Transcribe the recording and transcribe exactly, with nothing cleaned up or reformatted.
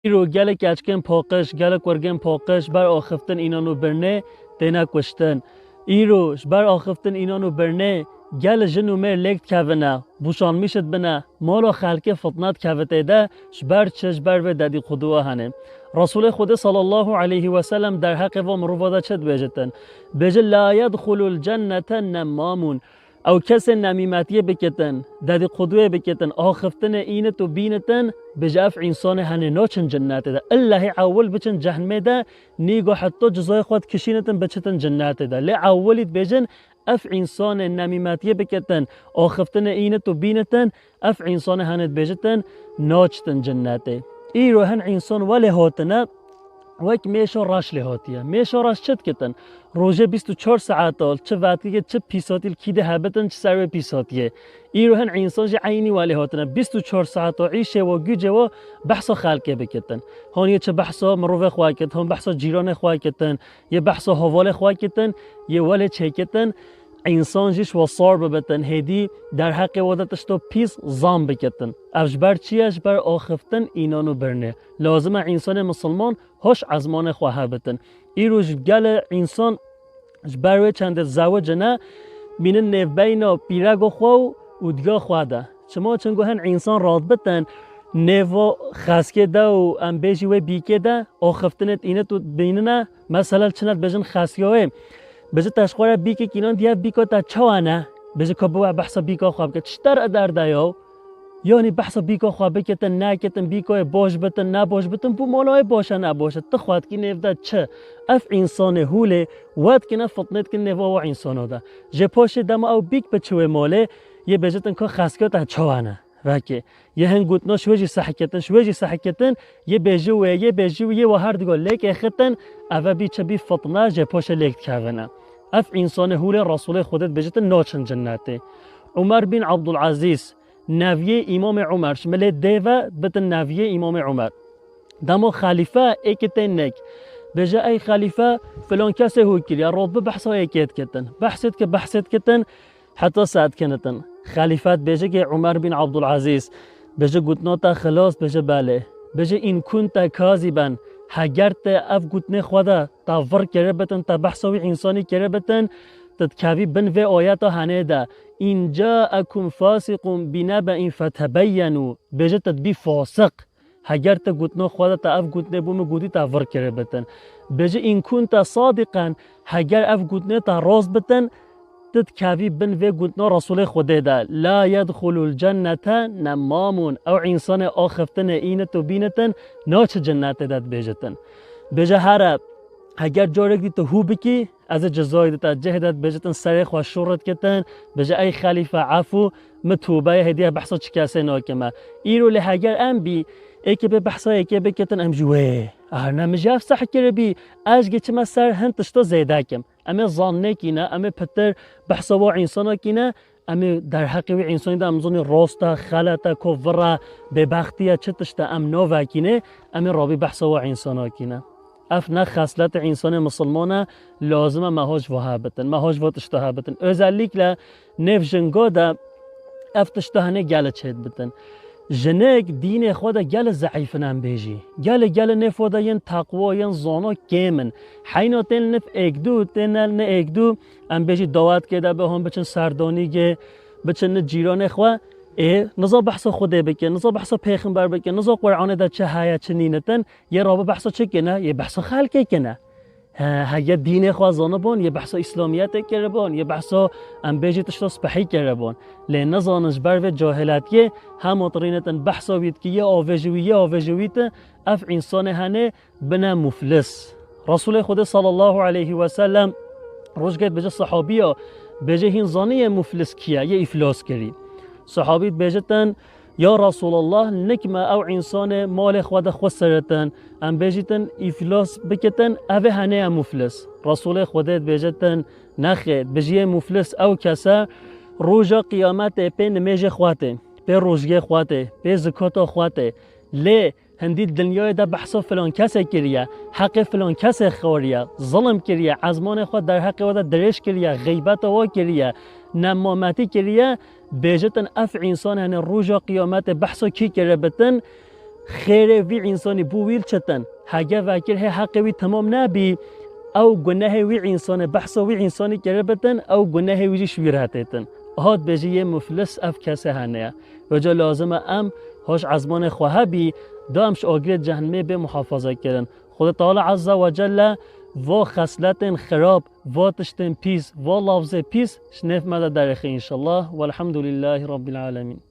Îro gelek keçkên paqij, gelek kurgên paqij ber axiftin înan û birnê têne kuştin. Îro ji ber axiftin înan û birnê gelek jin û mêr lêk dikevine, boşanmîş dibine, mala xelkê fitne dikeve tê de, ji ber çi? Ji ber vê dedîqûduwa hene. Resulê Xwedê sallallahu aleyhi ve sellem derheqê va mirova de çi dibêjitin? Bêje, "La yedxulul cennete nemmamun." Ew kesên nemîmetiyê bikitin, dedîqûduyê bikitin, axiftinê înit û bînitin, bêje ev însanê henê naçin cinnetê de. Illehî ewil biçin cehnemê de, nîgo heta cizayê xwe dikişînitin biçitin cinnetê de. Lê ewilî dibêjin, ev însanê nemîmetiyê bikitin, axiftinê înit û bînitin, ev însanê henê dibêjitin, naçitin cinnetê. Îro hin însan welê hatine, wek mêşa reş lê hatiye. Mêşa reş çi dikitin? Rojê bîst û çar saeta, çi vetkekê, çi pîsatî li kî de hebitin, çi ser wê pîsatiyê. Îro hin însan jî eynî welê hatine. Bîst û çar saeta îşê wa, gücê wa behsa xelkê bikitin. Han yê çi behsa mirovê xwe kitin, han behsa cîranê xwe kitin, yê behsa hevalê xwe kitin, yê welê çêkitin. Însan jî ji wa sar bibitin, hêdî derheqê wa de tişto pîs zan bikitin. Ev ji ber çi ye? Ji ber axiftin înan û birnê. Lazim e însanê misilman hoş ezmanê xwe hebitin. Îro ji gelê însan ji ber wê çendê zewicine, mînin nêvbeyna pîrego xwe û, û diga xwe de. Çima? Çunku hin însan radbitin nêva xeskê de û em bêjî wê bîkê de, axiftinê înit û bînine, mesela çine dibêjin xeskiya wê. Bêje te ji xwe re bîkek înan diye, bîka te çawa ne? Bêje ka biwe behsa bîka xwe bike. Çi der eder de ya? Yanî behsa bîka xwe bikitin, nekitin, bîkayê baş bitin, nebaş bitin, bû mala wê baş e, nebaş e. Tu xwe dikî nêv de çi? Ev însanê hûlê we dikine fitnê dikin nêva wa însana de. Jê paşê dema ew bîk biçi wê malê, yê bêjitin ka xeskiya te çawa ne? Vekê. Yê hin gotina ji wê jî sehkitin, ji wê jî sehkitin, yê bêji wê, yê bêji wê, yê wa her digo lêkê xitin, eve bî çi bî fitne, jê paşê lêk dikevine. Ev însanê hûlê Resulê Xwedê dibêjitin naçin cinnetê. Umer bin Abdulazîz, neviyê Îmamê Umer, ji milê dê ve bitin neviyê Îmamê Umer. Dema xelîfe êkê tê nek. Bêje, ey xelîfe, filan kesê hû kiriye, rot bi behsa êkê dikitin. Behsê dike, behsê dikitin, heta se dikinitin. Xelîfe dibêje kê Umer bin Abdulazîz, bêje, gotina te xilas, bêje, belê. Bêje, in kunte kaziben, heger te ev gotinê xwe de te vir kiribitin, te behsa wî însanî kiribitin, tu dikevî bin vê ayeta henê de, in caekum fasiqun binebe'in fetebeyyenu, bêje, tu dibî fasiq. Heger te gotina xwe de te ev gotinê bo min gotî, te vir kiribitin. Bêje, in kunte sadiqen, heger ev gotinê te rast bitin, tu dikevî bin vê gotina Resulê Xwedê de. La yedxulul cennete nemmamun. Ew însanê axiftinê înit û bînitin naçi cinnetê de dibêjitin. Bêje, here, heger carek dî tu hû bikî, ez ê cezayê dite, cihê de dibêjitin serê xwe şûr dikitin, bêje, ey xelîfe, efû, min tûbeyê hêdî, behsa çi kesê nakime. Îro lê heger em bî, êkê bê behsa êkê bikitin, em jî wê, erne min jî ev seh kiribî, ez jî çime ser hin tişta zêde kim. Em ê zan nekîne, em ê pitir behsa wa însana kîne, em ê derheqê wî însanî de em zonî rast e, xelet e, ko vir e, bêbextî ye, çi tişt e, em navekînê, em ê rabî behsa wa însana kîne. Ev ne xesletê însanê misilman e, lazim e me hoj va hebitin, me hoj va tişta hebitin. Özellikle nêv jinga de ev tişta hene gele çêdibitin. Jinik dînê xwe de gele zeîf in em bêjî. Gele, gele nêv xwe de yên teqwa, yên zana kêm in. Heyna tên nif êkdû, tên ne, ne êkdû, em bêjî dawet kê de be hon biçin serdanîgê, biçin ni cîranê xwe. Ê, niza behsa Xwedê bike, niza behsa pêxember bike, niza Qur'anê de çi heye, çi nînitin, yê rabe behsa çi kine? Yê behsa xelkê kine. He, hege dînê xwe zanibûn, yê behsa îslamiyetê kiribûn, yê behsa, em bêjî, tişta spehî kiribûn. Lê nizanin ji ber vê cahiletiyê hema tirînitin behsa wî dikî, yê avêji wî, yê avêji wî ti, ev însanê henê bine muflis. Resulê Xwedê sallallahu aleyhi ve sellem rojgê dibêje sahabiya, bêje, hîn zanî yê muflis kî ye, yê îflas kirî? Sahabî dibêjitin, ya Resulallah, nik me ew însanê malê xwe de xwe siritin, em bêjîtin îflas bikitin, ev ê henê ye muflis. Resulê Xwedê dibêjitin, nexêr, bijiyê muflis ew kes e, roja qiyametê pê nimêjê xwe tê, pê rojgê xwe tê, pê zikata xwe tê. Lê hindî dinyayê de behsa filan kesê kiriye, heqê filan kesê xwariye, zilim kiriye, ezmanê xwe derheqê we de dirêj kiriye, xeybeta we kiriye, nemametî kiriye, bêjitin ev însan, henê roja qiyametê behsa kî kiribitin, Xêrê vî însanî bû wî li çitin. Hege vekir hê heqê wî temam nebî, ew gunehê wî însanê, behsa wî însanî kiribitin, ew gunehê wî jî ji wî re têtin. Hat bêjî yê muflis ev kesê hene ye. Vêca lazim e em hoş ezmanê xwe hebî, da em ji agirê cehenimê bê muhafaza kirin. Xwedê Teala Azze ve Celle va xesletên xirab, va tiştên pîs, va lafzê pîs ji nêv me de derêxî înşallah. Welhamdulillahî Rabbil Alemin.